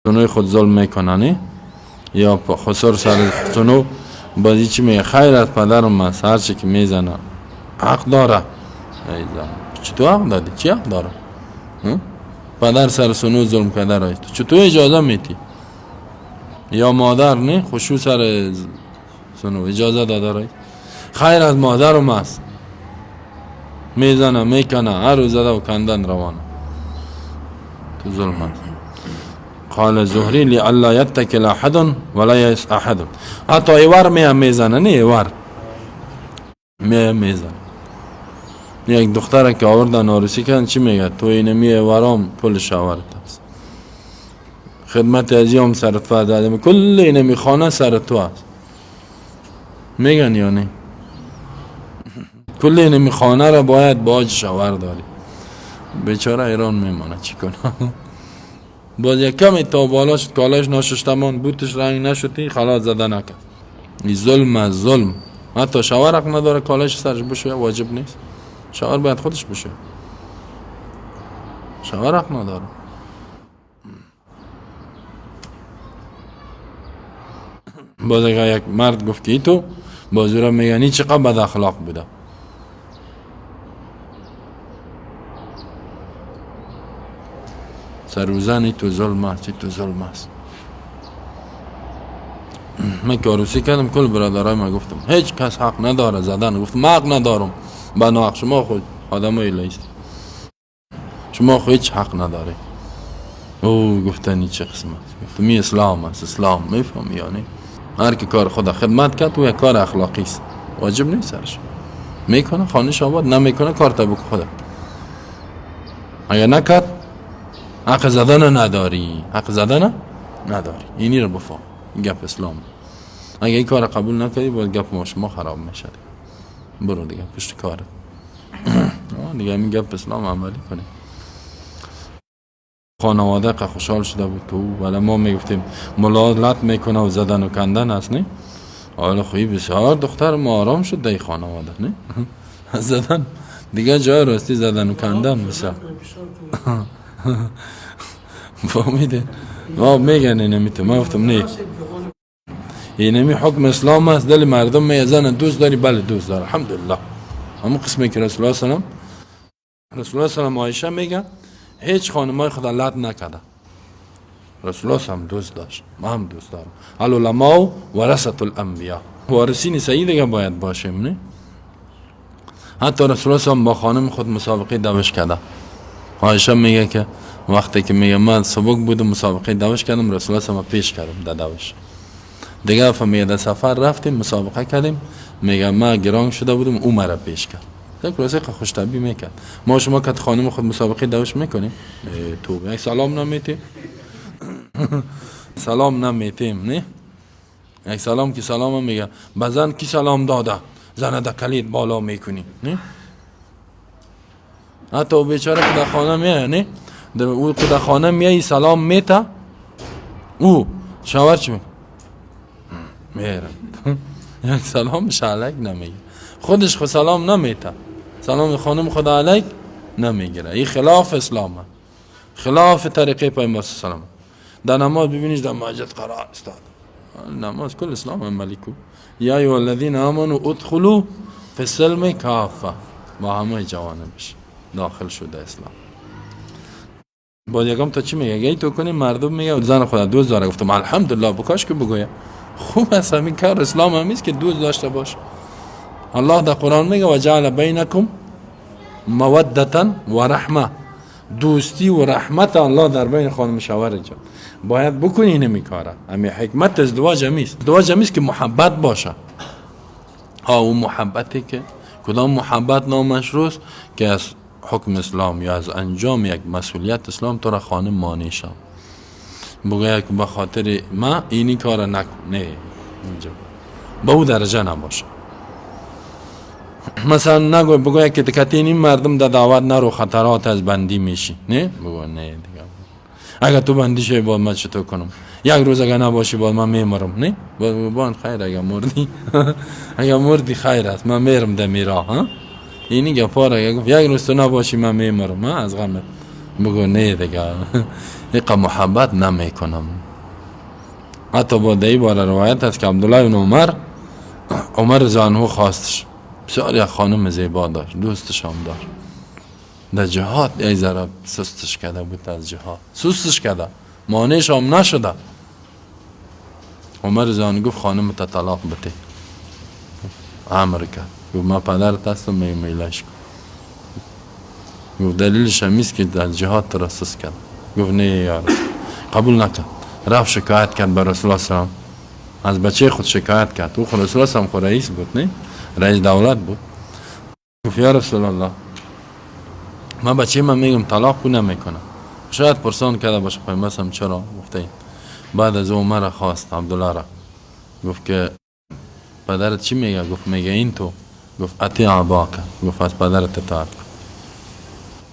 سنوی خود ظلم میکنه نه؟ یا خسر سر سنو بازی چی میگه؟ خیر از پدرم است، هر چی که میزنه حق داره. ایزا چطور حق دادی؟ چی حق داره؟ پدر سر سنو ظلم کرده رای تو چطور اجازه میتی؟ یا مادر نه خوشو سر سنو اجازه داده رای، خیر از مادرم است، میزنه میکنه هر روز زده و کندن روانه، تو ظلم است. قال زهری لئلا یتکل احد ولا یس احد. حتی ایوار می میزنه نه، ایوار می میزنه. یک دختر که آوردن عروسی کردن چی میگه؟ تو اینمی ایوارام پول شوهرت است، خدمت ازیام سر تو دادم، کل اینمی خانه سر تو است. میگن یا نه؟ کل اینمی خانه را باید باج شوهر داری. بیچاره ایران میمانه چی کنه؟ باز یک کمی تا بالا شد کالاش ناششتمان بوتش رنگ نشد خلاص زده نکرد. این ظلم از ظلم. حتی شوهر حق نداره کالاش سرش بشویه، واجب نیست. شوهر باید خودش بشویه، شوهر حق نداره. باز اگر یک مرد گفت که تو باز او را میگن این چقدر بد اخلاق بوده. سروزن تو ظلم است، تو ظلم است. من که عروسی کردم کل برادرای ما گفتم هیچ کس حق نداره زدن. گفتم من حق ندارم، بنا حق شما خود آدمای لیست، شما خود هیچ حق نداره. او گفتن این چه قسم است؟ گفتم این اسلام است. اسلام میفهمی یعنی هر کی کار خدا خدمت کرد و یک کار اخلاقی است، واجب نیست سرش. میکنه خانه آباد، نمیکنه کار تا بکن خدا. اگر نکرد حق زدن نداری، حق زدن نداری. اینی رو بفهم، این گپ اسلام. اگه این کار قبول نکردی باید گپ ما شما خراب میشه. برو دیگه پشت کارت. دیگه این گپ اسلام عملی کنی. خانواده که خوشحال شده بود که او، ولی ما میگفتیم ملالت میکنه و زدن و کندن است نه. حالا خویی بسیار دختر ما آرام شد در خانواده نه. زدن دیگه جای راستی زدن و کندن بسیار فهمیده. ما میگن اینمی تو، من گفتم نه اینمی حکم اسلام است. دل مردم میزنه دوست داری؟ بله دوست داره الحمدلله. همون قسمی که رسول الله سلام، رسول الله سلام عایشه میگه هیچ خانمای خدا لط نکرده. رسول الله هم دوست داشت، ما هم دوست دارم. العلماء ورثه الانبیاء، وارثین صحیح دیگه باید باشیم نه. حتی رسول الله با خانم خود مسابقه دوش کرده. عایشه میگه که وقتی که میگه من سبک بودم مسابقه دوش کردم، رسول الله سلام پیش کردم در دوش. دیگه فهمیده در سفر رفتیم مسابقه کردیم، میگه من گران شده بودم او مرا پیش کرد. یک راستی خوش طبعی میکرد. ما شما که خانم خود مسابقه دوش میکنیم تو یک سلام نمیتیم. سلام نمیتیم نه، یک سلام که سلام میگه بزن کی سلام داده زن در کلید بالا میکنی نه. حتی بیچاره که در خانه میه نه، او که در خانه میای سلام میته، او شوهر چی میگه؟ میرم. یک سلام شعلک نمیگه، خودش خود سلام نمیته، سلام خانم خدا علیک نمیگیره. این خلاف اسلامه، خلاف طریقه پیامبر صلی الله علیه و سلم. در نماز ببینیش در مسجد قرار استاد نماز کل اسلام عملی کو. یا ایها الذین آمنوا ادخلوا فی السلم کافه، با همه جوانبش داخل شده اسلام. باز یکم تا چی میگه؟ اگه تو کنی مردم میگه زن خدا دوست داره. گفتم الحمدلله بکاش که بگویه خوب است. همین کار اسلام همیست که دوست داشته باش. الله در قرآن میگه و جعل بینکم مودتا و رحمه، دوستی و رحمت الله در بین خانم شوهر ایجاد باید بکنی. اینمی کاره همین حکمت ازدواج همیست. ازدواج همیست که محبت باشه. ها اون محبتی که کدام محبت نامشروع است که از حکم اسلام یا از انجام یک مسئولیت اسلام تو را خانم مانع شد، بگه که به خاطر ما اینی کار نکن، نه اینجا به او درجه نباشه. مثلا نگو بگو که دکتین این مردم در دعوت نرو خطرات از بندی میشی، نه بگو نه دیگه اگه تو بندی شوی باید من چطور کنم، یک روز اگه نباشی باید من میمرم، نه بگو خیر اگه مردی اگه مردی خیر است من میرم در میرا. ها اینی گپا را اگه گفت یک روز تو نباشی من میمرم از غمت، بگو نه دیگه ایقا محبت نمیکنم. حتی با دی بار روایت هست که عبدالله بن عمر، عمر زانو خواستش، بسیار یک خانم زیبا داشت، دوستش هم داشت، در جهاد ای ذره سستش کرده بود، از جهاد سستش کرده، مانعش هم نشده. عمر زانو گفت خانم تا طلاق بده، امر کرد، گفت من پدرت هستم میلش کن. گفت دلیلش همیست که در جهاد تو را سست کرد. گفت نه یا رسول، قبول نکرد، رفت شکایت کرد به رسول الله صلی الله علیه و از بچه خود شکایت کرد. او خود رسول الله خود رئیس بود، نه رئیس دولت بود. گفت یا رسول الله من بچه من میگم طلاق کو نمیکنم. شاید پرسان کرده باشه پیامبر هم چرا گفته این. بعد از عمر خواست عبدالله را، گفت که پدرت چی میگه؟ گفت میگه این تو. گفت اطیع اباک، گفت از پدرت اطاعت کن.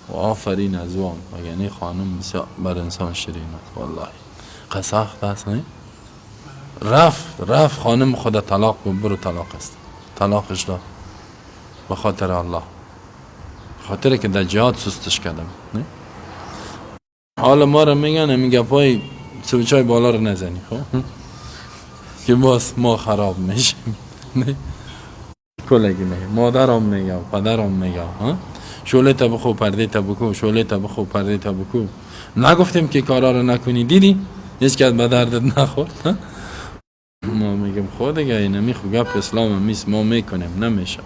و آفرین از او، یعنی خانم بسیار بر انسان شیرین است والله، سخت است نه؟ رفت خانم خود طلاق گفت برو طلاق است، طلاقش داد به خاطر الله، خاطر که در جهاد سستش کردم. نه؟ حالا ما رو میگن همین گپای سوچای بالا رو نزنی، خب که باز ما خراب میشیم. نه کلگی میگه، مادرم میگه، پدرم میگه، ها شعله تا بخو پرده تا بکو، شعله تا بخو پرده تا بکو. نگفتیم که کارا رو نکنی، دیدی هیچ کس به دردت نخورد. ما میگیم خود دیگه اینمی خو گپ اسلام میس، ما میکنیم. نمیشه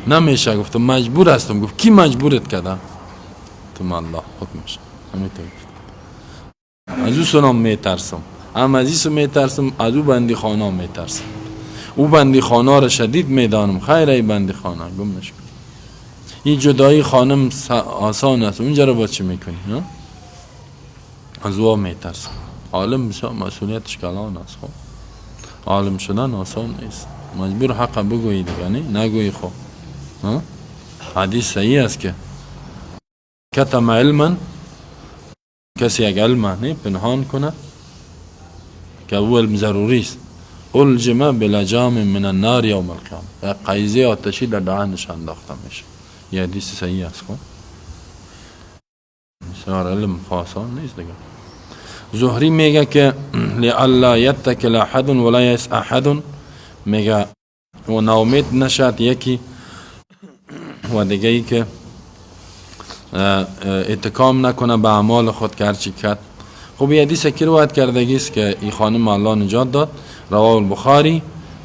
نمیشه. گفتم مجبور هستم. گفت کی مجبورت کرده؟ تو الله حکمش همینطور گفت. از او سنام میترسم، هم از ایسو میترسم، از او بندی خانه میترسم. او بندی خانه را شدید میدانم، خیر ای بندی خانه گمش کن. این جدایی خانم آسان است، اونجا رو با چی میکنی؟ از او میترسم. عالم بسیار مسئولیتش کلان است. خب عالم شدن آسان نیست، مجبور حق بگویی دیگه، نه نگویی. خب حدیث صحیح است که کتم علما، کسی یک علم نه پنهان کنه که او علم ضروری است، الجمه بلجام من النار یوم القیامه، قیزه آتشی در دهنش انداخته میشه. یه حدیث صحیح است. خب بسیار علم آسان نیست دیگه. زهری میگه که لئلا یتکل احد ولا یس احد، میگه و ناامید نشد یکی و دیگه ای که اتکام نکنه به اعمال خود که هرچی کرد. خب یه حدیث که روایت کردگی است که این خانم الله نجات داد، رواه البخاری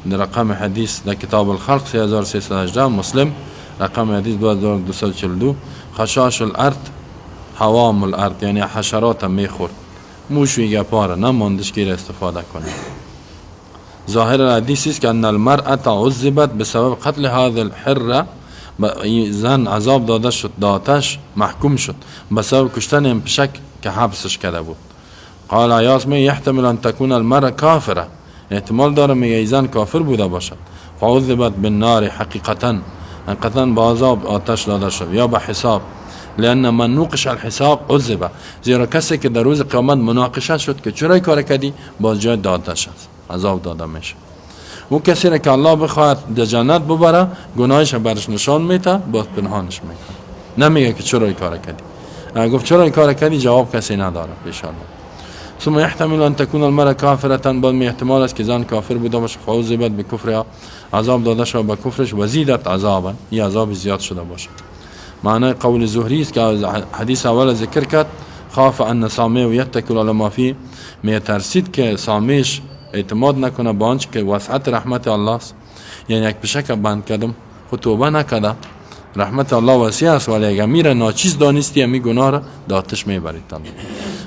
در رقم حدیث در کتاب الخلق 3318، مسلم رقم حدیث 2242. خشاش الارض هوام الارض، یعنی حشرات میخورد، موش و گپاره نماندش که استفاده کنه. ظاهر الحدیث است که ان المرأة عذبت بسبب قتل هذا الحرة، زن عذاب داده شد، داتش محکوم شد بسبب کشتن این پشک که حبسش کرده بود. قال عیاض می یحتمل ان تكون المرأة کافره، احتمال داره میگه زن کافر بوده باشد. فعذبت بالنار حقیقتا، حقیقتا با عذاب آتش داده شد یا به حساب، لان من نوقش الحساب عذب، زیرا کسی که در روز قیامت مناقشه شد که چرا کار کردی، باز جای دادش است، عذاب داده میشه. او کسی را که الله بخواهد در جنت ببره، گناهش برش نشان میده، باز پنهانش میکنه، نمیگه که چرا کار کردی. گفت چرا کار کردی، جواب کسی نداره پیش الله. ثم يحتمل ان تكون المرأة كافرة، باز می احتمال است که زن کافر بوده باشه، فعذبت بکفرها، عذاب داده شد به کفرش، و زیدت عذابا، این عذاب زیاد شده باشه. معنی قول زهری است که حدیث اول ذکر کرد، خاف ان سامع یتکل علی ما فی، می ترسید که سامعش اعتماد نکنه به آنچه که وسعت رحمت الله است. یعنی یک پشک بند کردم خود توبه نکرده، رحمت الله وسیع است، ولی اگر میره ناچیز دانستی امی گناه را داتش میبرید.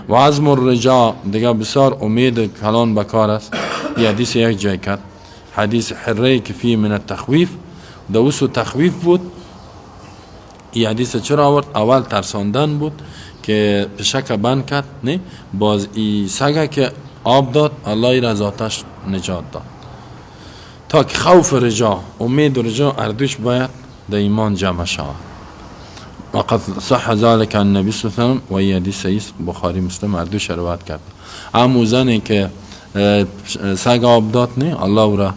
و عزم الرجا، دیگه بسیار امید کلان بکار است. یه حدیث یک جای کرد، حدیث حره که فی من التخویف، دوس و تخویف بود. این حدیث چرا آورد؟ اول ترساندن بود که پشک بند کرد، نه باز ای سگه که آب داد، الله را از آتش نجات داد. تا که خوف رجا، امید و رجا اردوش باید در ایمان جمع شود. وقد صح ذلك عن النبي صلی الله علیه و سلم، و این حدیث صحیح بخاری مسلم اردوش روایت کرد. اما زنی که سگ آب داد، نه الله او را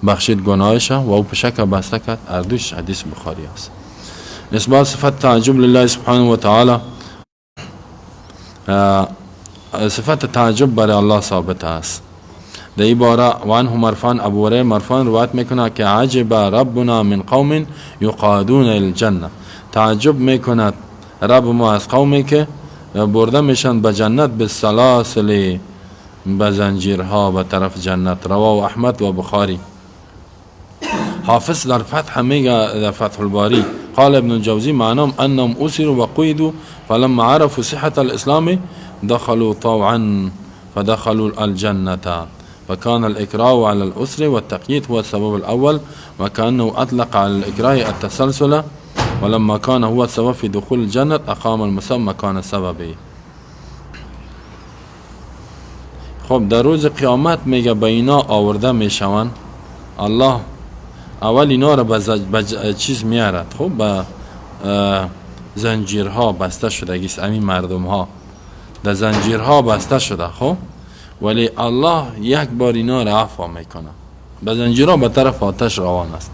بخشید گناهش و او پشک بسته کرد، اردوش حدیث بخاری است. اثبات صفت تعجب لله سبحانه و تعالی، صفت تعجب برای الله ثابت است. در این باره و عنه مرفان، ابو هریره مرفان روایت میکنه که عجب ربنا من قوم یقادون الجنه، تعجب میکند رب ما از قومی که برده میشن به جنت، به سلاسل، به زنجیرها به طرف جنت. رواه احمد و بخاری. حافظ در فتح میگه، در فتح الباری قال ابن الجوزی معنام انهم اسروا وقيدوا فلما عرفوا صحة الاسلام دخلوا طوعا فدخلوا الجنة فكان الإكراه على الأسر والتقييد هو السبب الأول، وكأنه أطلق على الإكراه التسلسل، ولما كان هو السبب في دخول الجنة أقام المسمى مكان السبب. خب در روز قیامت میگه به اینا آورده میشوند، الله اول اینا را به چیز میارد، خب به زنجیرها بسته شده، همین مردم ها در زنجیرها بسته شده، خب ولی الله یک بار اینا را عفو میکنه، به زنجیرها به طرف آتش روان است،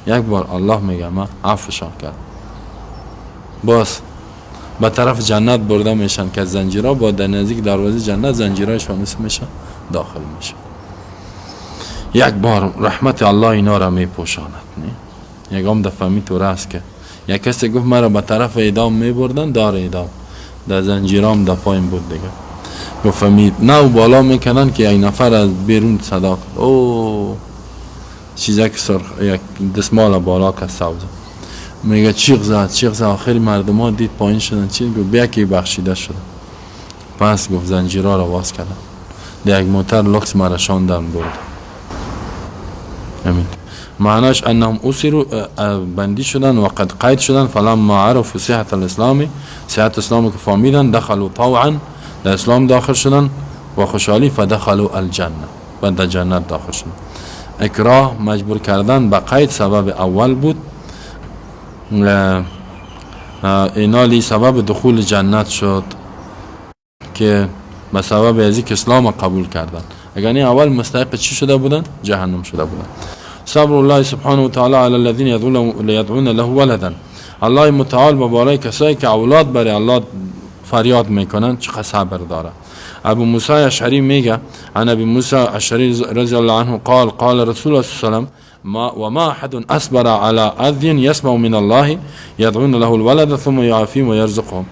یک بار الله میگه من عفوشان کرد، باز به طرف جنت برده میشن که زنجیرها با در نزدیک دروازه جنت زنجیرهایشان میشه داخل میشه. یک بار رحمت الله اینا را میپوشاند. نه یکم دفعه میتوره است که یک کسی گفت مرا به طرف اعدام میبردن، دار اعدام در زنجیرام در پایم بود دیگه، گفت نه بالا میکنن که یک نفر از بیرون صدا کرد، او چیزی که سرخ یک دستمال بالا که سبز، میگه چیغ زد چیغ زد، آخری مردم ها دید پایین شدن، چی گفت بیا که بخشیده شده. پس گفت زنجیرها را باز کردن، یک موتر لوکس مرا شاندن برد. امین معناش انهم اسروا بندی شدن و قد قید شدن، فلما عرفوا صحت الاسلام، صحت اسلام که فهمیدن، دخلوا طوعا، در اسلام داخل شدن و خوشحالی، فدخلوا الجنه، و در جنت داخل شدن. اکراه مجبور کردن به قید سبب اول بود، اینالی سبب دخول جنت شد که به سبب از اینکه اسلام قبول کردن، اگر نه اول مستحق چی شده بودن؟ جهنم شده بودن. صبر الله سبحانه و تعالی علی الذین یدعون له ولدا، الله متعال به بالای کسایی که اولاد برای الله فریاد میکنن چقدر صبر داره. ابو موسی اشعری میگه عن ابي موسی اشعری رضی الله عنه قال قال رسول الله صلی الله علیه و سلم ما وما احد اصبر على اذى يسمع من الله يدعون له الولد ثم يعافيهم ويرزقهم.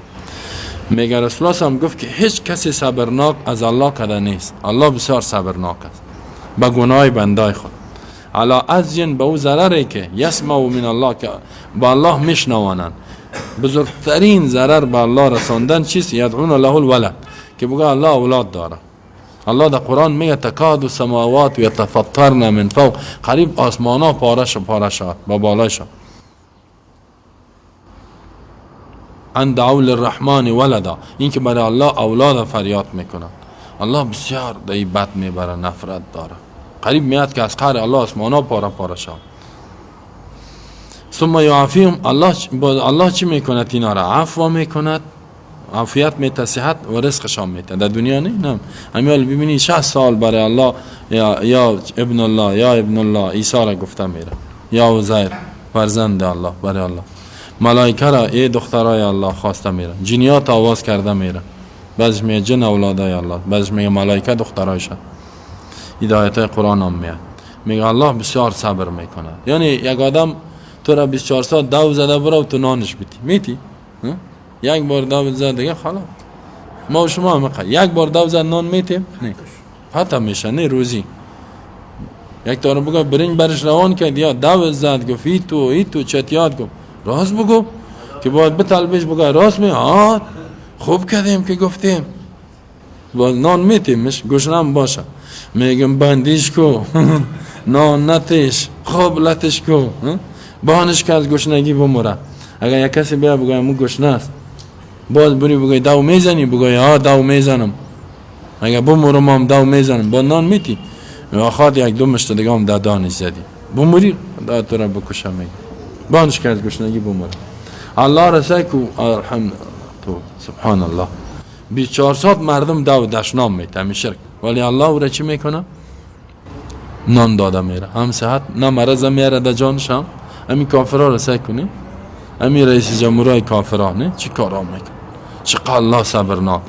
میگه رسول الله هم گفت که هیچ کسی صبرناک از الله کده نیست، الله بسیار صبرناک است به گناه بندای خود. علی اذین به او ضرری که یسمع من الله، که با الله میشنوانند، بزرگترین ضرر به الله رساندن چیست؟ یدعون له الولد، که بگه الله اولاد داره. الله در قرآن میگه تکاد السماوات یتفطرن من فوق، قریب آسمان ها پاره پاره شد با بالای شد. ان دعوا للرحمن ولدا، این که برای الله اولاد فریاد میکنن. الله بسیار در بد میبره، نفرت داره، قریب میاد که از قهر الله آسمان ها پاره پاره شد. ثم یعافیهم، الله چی میکند؟ اینا را عفو میکند، عافیت میته، صحت و رزقشان میته. در دنیا نه، نه همیال ببینی 60 سال برای الله یا ابن الله یا ابن الله عیسی را گفته میره، یا عزیر فرزند الله برای الله، ملائکه را ای دخترای الله خواسته میره، جنیات آواز کرده میره، بعضش میگه جن اولادای الله، بعضش میگه ملائکه دخترایشان. هدایت قرآن هم میاد میگه الله بسیار صبر میکنه. یعنی یک آدم تو را 24 ساعت دو زده برو تو نانش بیتی میتی، یک بار دو زد دیگه خلاص. ما و شما هم یک بار دو زد نان میتیم نه حتی میشه نه روزی. یک تا بگو برنج برش روان کرد یا دو زد گفت ای تو ای تو چتیات، گفت راست بگو که باید بطلبش بگو راست می، ها خوب کردیم که گفتیم باز نان میتیمش گشنم باشه، میگم بندیش کو نان نتیش خوب لتش کو بانش که از گشنگی بموره. اگر یک کسی بیا بگه مو گشنه است، باز بری بگه دو میزنی، بگه ها دو میزنم، اگر بمورم هم دو میزنم، با نان میتی آخر یک دو مشت دیگه هم دانش زدی بموری خدا تو را بکشم، میگه بانش که از گشنگی بموره. الله رسای کو الحمد تو سبحان الله 24 ساعت مردم دو دشنام میته همین شرک، ولی الله او را چی میکنه؟ نان داده میره، هم صحت نه مرض میاره در جانش، هم همین کافرها را سعی کنی، همین رئیس جمهورای کافرها نه چی کارا میکنه، چقدر الله صبرناک.